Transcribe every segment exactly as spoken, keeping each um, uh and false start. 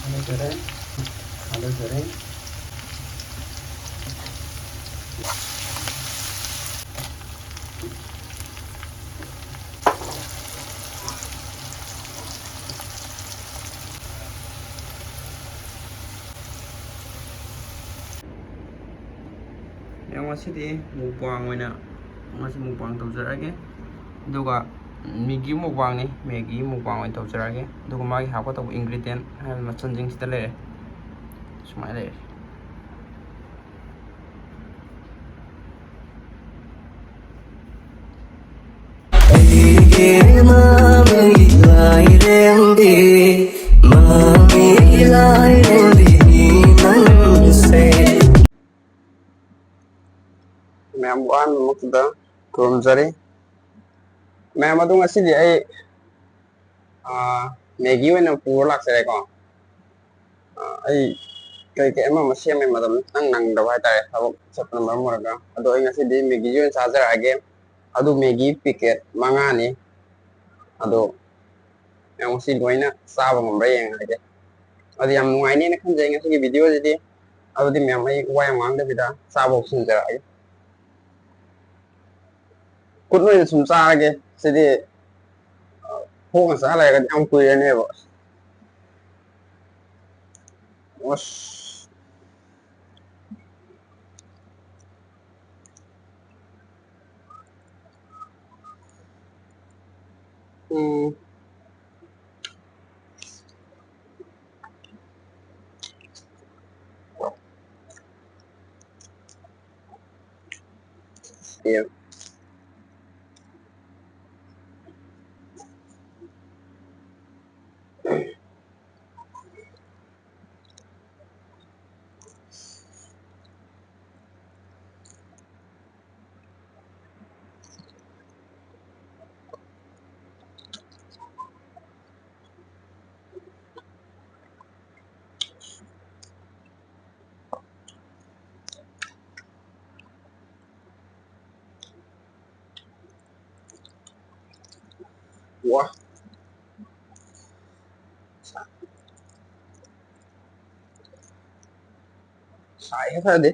ꯊꯥꯖꯔꯦ꯫ ꯊꯥꯖꯔꯦ꯫ ꯌꯥꯝ ꯉꯁꯤꯗꯤ mukbang ꯑꯣꯏꯅ, ꯉꯁꯤ mukbang ꯇꯧꯖꯔꯛꯑꯒꯦ꯫ ꯑꯗꯨꯒ Maggi mukbangꯅꯤ, Maggi mukbang ꯑꯣꯏꯅ ꯇꯧꯖꯔꯛꯑꯒꯦ꯫ ꯑꯗꯨꯒ ꯃꯥꯒꯤ ꯍꯥꯞꯀꯗꯧꯕ ingredient ꯍꯥꯏꯕ ꯃꯆꯜꯁꯤꯡꯁꯤꯗ ꯂꯩꯔꯦ꯫ ꯁꯨꯃꯥꯏꯅ ꯂꯩꯔꯦ꯫ ꯑꯩꯒꯤ ꯃꯃꯩ ꯂꯥꯏꯔꯦꯝꯕꯤ, ꯃꯃꯤ ꯂꯥꯏꯔꯦꯝꯕꯤ ꯅꯪꯁꯦ꯫ ꯃꯌꯥꯝꯕꯨ ꯑꯍꯥꯟꯕꯃꯛꯇꯗ ꯈꯨꯔꯨꯝꯖꯔꯤ꯫ ꯃꯌꯥꯝ ꯑꯗꯨ ꯉꯁꯤꯗꯤ ꯑꯩ, ꯑꯥ, Maggi ꯑꯣꯏꯅ ꯄꯨꯔ ꯂꯥꯛꯆꯔꯦꯀꯣ꯫ ꯑꯥ, ꯑꯩ ꯀꯩ ꯀꯩ ꯑꯃ ꯑꯃ ꯁꯦꯝꯕꯩ ꯃꯇꯝꯗ ꯈꯤꯇꯪ ꯅꯪꯗꯕ ꯍꯥꯏꯇꯥꯔꯦ, ꯊꯕꯛ ꯆꯠꯄꯅ ꯃꯔꯝ ꯑꯣꯏꯔꯒ꯫ ꯑꯗꯣ ꯑꯩ ꯉꯁꯤꯗꯤ Maggi ꯑꯣꯏꯅ ꯆꯥꯖꯔꯛꯑꯒꯦ꯫ ꯑꯗꯨ Maggi packet ꯃꯉꯥꯅꯤ꯫ ꯑꯗꯣ ꯃꯌꯥꯝ ꯉꯁꯤ ꯂꯣꯏꯅ ꯆꯥꯕ ꯉꯝꯕ꯭ꯔꯥ ꯌꯦꯡꯉꯛꯑꯒꯦ꯫ ꯑꯗꯨ ꯌꯥꯝ ꯅꯨꯡꯉꯥꯏꯅꯦꯅ ꯈꯟꯖꯩ ꯉꯁꯤꯒꯤ videoꯁꯤꯗꯤ꯫ ꯑꯗꯨꯗꯤ ꯃꯌꯥꯝ ꯑꯩ ꯋꯥ ꯌꯥꯝ ꯉꯥꯡꯗꯕꯤꯗ ꯆꯥꯕ ꯍꯧꯁꯤꯟꯖꯔꯛꯑꯒꯦ꯫ ꯈꯨꯠꯅ ꯑꯣꯏꯅ ꯁꯨꯝ ꯆꯥꯔꯒꯦ꯫ ꯁꯤꯗꯤ, ꯑ, ꯈꯣꯡꯅ ꯆꯥ ꯂꯩꯔꯒꯗꯤ ꯌꯥꯝ ꯀꯨꯏꯔꯅꯦꯕ꯫ ꯑꯁ꯫ ꯎꯝ꯫ ꯋꯥ꯫ ꯁꯥꯏꯍꯦ ꯈꯔꯗꯤ꯫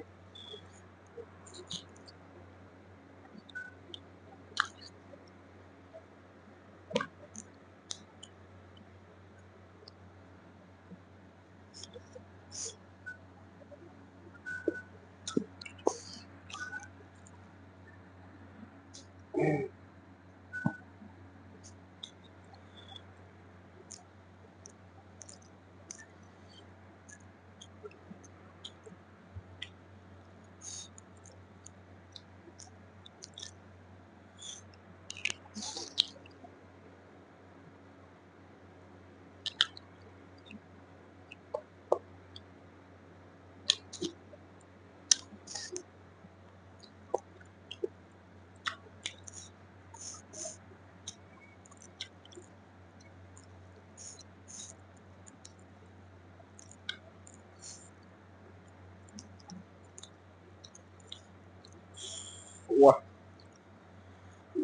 ꯋꯥ,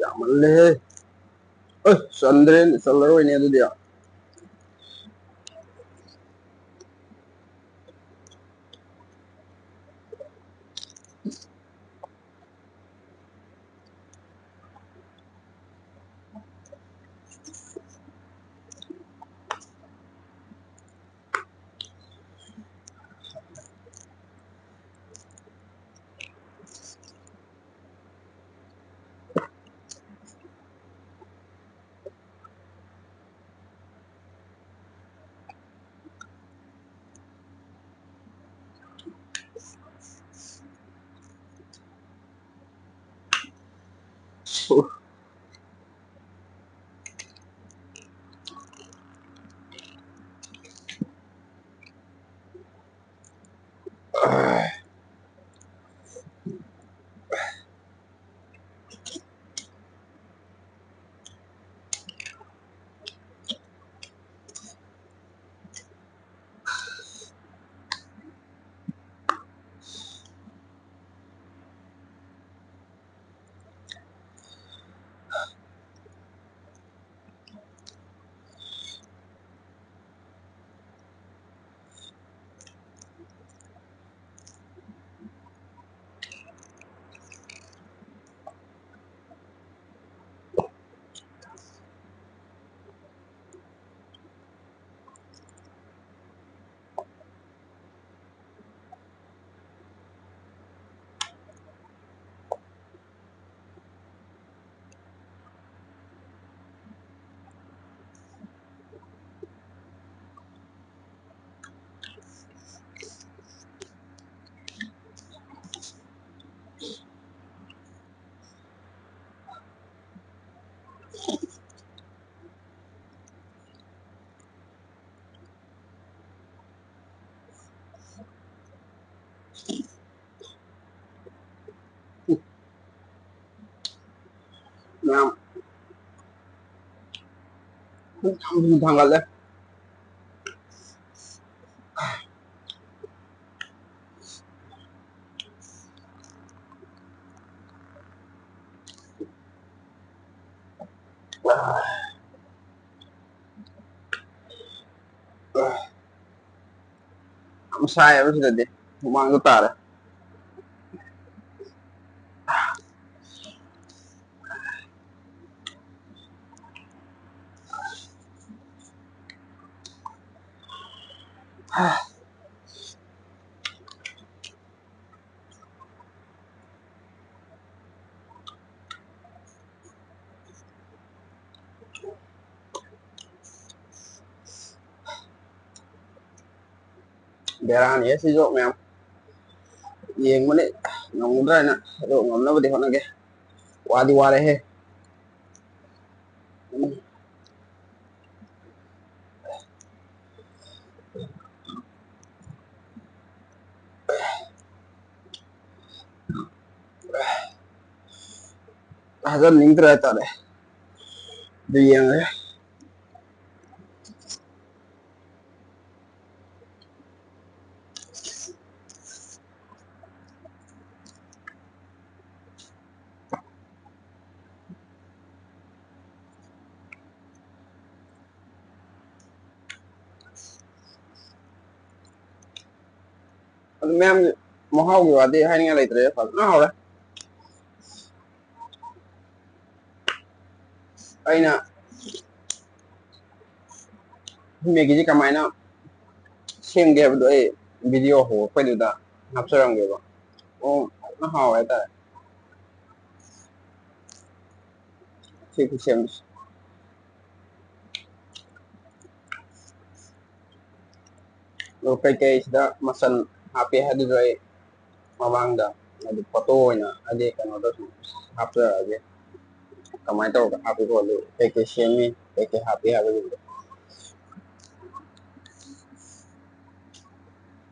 ꯌꯥꯝꯃꯜꯂꯦꯍꯦ꯫ ꯑꯁ, ꯆꯟꯗ꯭ꯔꯦꯅꯦ, ꯆꯜꯂꯔꯣꯏꯅꯦ ꯑꯗꯨꯗꯤ꯫ ꯄꯨꯛ ꯌꯥꯝ ꯊꯨꯅ ꯊꯥꯡꯒꯠꯂꯦ꯫ ꯌꯥꯝ ꯁꯥꯏꯌꯦꯕ ꯁꯤꯗꯗꯤ꯫ ꯍꯨꯃꯥꯡꯗꯣ ꯇꯥꯔꯦ꯫ ꯕꯦꯔꯥꯅꯤ ꯁꯤꯁꯨ ꯃꯌꯥꯝ꯫ ꯌꯦꯡꯕꯅꯤ ꯉꯝꯒꯗ꯭ꯔꯥ ꯍꯥꯏꯅ, ꯑꯗꯣ ꯉꯝꯅꯕꯗꯤ ꯍꯣꯠꯅꯒꯦ꯫ ꯋꯥꯗꯤ ꯋꯥꯔꯦꯍꯦ꯫ ꯎꯝ꯫ ꯊꯥꯖꯅꯤꯡꯗ꯭ꯔꯦ ꯍꯥꯏꯇꯥꯔꯦ꯫ ꯑꯗꯨ ꯌꯦꯡꯉꯒꯦ꯫ ꯑꯗꯨ ꯃꯌꯥꯝ ꯃꯍꯥꯎꯒꯤ ꯋꯥꯗꯤ ꯍꯥꯏꯅꯤꯡꯉꯥꯏ ꯂꯩꯇ꯭ꯔꯦ, ꯐꯖꯅ ꯍꯥꯎꯔꯦ꯫ ꯑꯩꯅ ꯃꯦꯒꯤꯁꯦ ꯀꯃꯥꯏꯅ ꯁꯦꯝꯒꯦ ꯍꯥꯏꯕꯗꯣ ꯑꯩ ꯚꯤꯗꯤꯑꯣ ꯍꯧꯔꯛꯄꯩꯗꯨꯗ ꯍꯥꯞꯆꯔꯝꯒꯦꯕ꯫ ꯑꯣ, ꯐꯖꯅ ꯍꯥꯎꯋꯦ ꯍꯥꯏꯇꯥꯔꯦ꯫ ꯁꯤ ꯈꯨꯁꯦꯝꯁꯦ꯫ ꯑꯗꯣ ꯀꯩꯀꯩ ꯁꯤꯗ ꯃꯆꯜ ꯍꯥꯞꯄꯦ ꯍꯥꯏꯗꯨꯁꯨ ꯑꯩ ꯃꯃꯥꯡꯗ ꯍꯥꯏꯗꯤ ꯐꯣꯇꯣ ꯑꯣꯏꯅ ꯍꯥꯏꯗꯤ ꯀꯩꯅꯣꯗ ꯁꯨꯝ ꯍꯥꯞꯆꯔꯛꯑꯒꯦ꯫ ꯀꯃꯥꯏꯅ ꯇꯧꯔꯒ ꯍꯥꯞꯄꯤ ꯈꯣꯠꯂꯤ, ꯀꯩꯀꯩ ꯁꯦꯝꯃꯤ, ꯀꯩꯀꯩ ꯍꯥꯞꯄꯤ ꯍꯥꯏꯕꯒꯤꯗꯣ꯫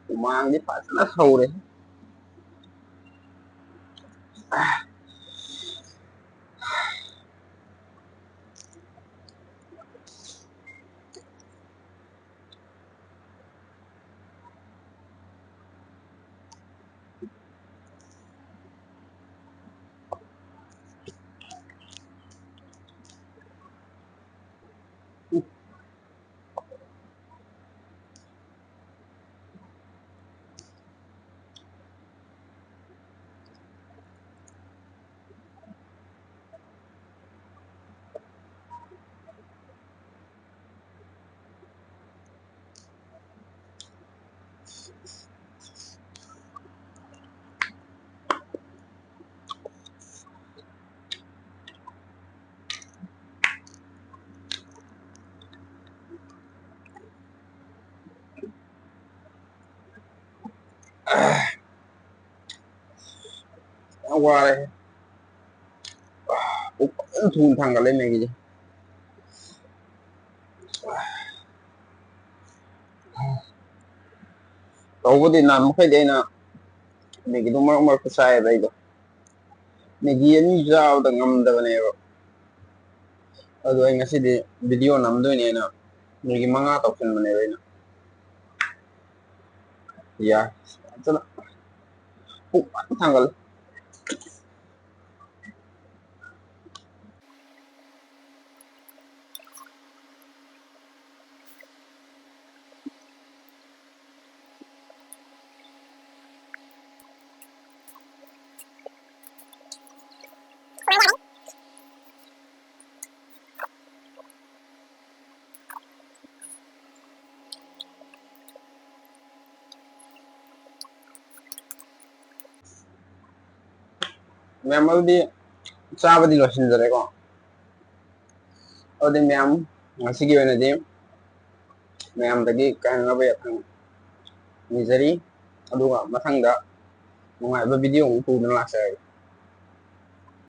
ꯍꯨꯃꯥꯡꯗꯤ ꯐꯖꯅ ꯁꯧꯔꯦ꯫ ꯑꯥ꯫ ꯌꯥꯝ ꯋꯥꯔꯦ꯫ ꯄꯨꯛ ꯐꯖꯅ ꯊꯨꯅ ꯊꯥꯡꯒꯠꯂꯦ ꯃꯦꯒꯤꯁꯦ꯫ ꯇꯧꯕꯗꯤ ꯅꯍꯥꯟ ꯃꯈꯩꯗꯤ ꯑꯩꯅ ꯃꯦꯒꯤꯗꯣ ꯃꯔꯛ ꯃꯔꯛꯇ ꯆꯥꯏꯌꯦꯕ ꯑꯩꯗꯣ꯫ ꯃꯦꯒꯤ ꯑꯅꯤ ꯆꯥꯕꯗ ꯉꯝꯗꯕꯅꯦꯕ꯫ ꯑꯗꯣ ꯑꯩ ꯉꯁꯤꯗꯤ ꯚꯤꯗꯤꯑꯣ ꯅꯝꯗꯣꯏꯅꯦꯅ ꯃꯦꯒꯤ ꯃꯉꯥ ꯇꯧꯁꯤꯟꯕꯅꯦꯕ ꯑꯩꯅ꯫ ꯌꯥꯏ꯫ ꯐꯖꯅ ꯄꯨꯛ ꯐꯖꯅ ꯊꯥꯡꯒꯠꯂꯦ꯫ ꯃꯌꯥꯝ ꯑꯗꯨꯗꯤ ꯆꯥꯕꯗꯤ ꯂꯣꯏꯁꯤꯟꯖꯔꯦꯀꯣ꯫ ꯑꯗꯨꯗꯤ ꯃꯌꯥꯝ ꯉꯁꯤꯒꯤ ꯑꯣꯏꯅꯗꯤ ꯃꯌꯥꯝꯗꯒꯤ ꯀꯥꯏꯅꯅꯕ ꯌꯥꯊꯪ ꯅꯤꯖꯔꯤ꯫ ꯑꯗꯨꯒ ꯃꯊꯪꯗ ꯅꯨꯡꯉꯥꯏꯕ ꯚꯤꯗꯤꯑꯣ ꯑꯃꯨꯛ ꯄꯨꯗꯨꯅ ꯂꯥꯛꯆꯔꯒꯦ꯫